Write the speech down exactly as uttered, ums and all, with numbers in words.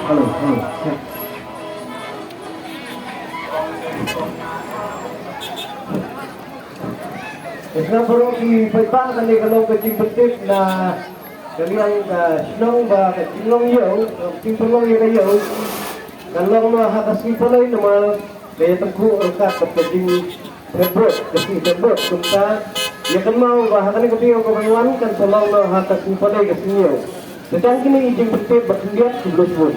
Hello, hello. Check. Te sngewbha baroh ki paidbah, kane ka long ka jingpyntip na ka liang ka shnong ba ka jinglong ïew, ka jingpynlong ïa ka ïew kan long noh ha ka sngi Palei namar ka ïatyngkhuh ryngkat bad ka jingthep vote, ka sngi thep vote. Kumta ïa kynmaw ba ha kane ka taïew kaba wan kan sa long noh ha ka sngi Palei, ka sngi ïew. Te tang kine ki jingpyntip ba khyndiat, khublei shibun.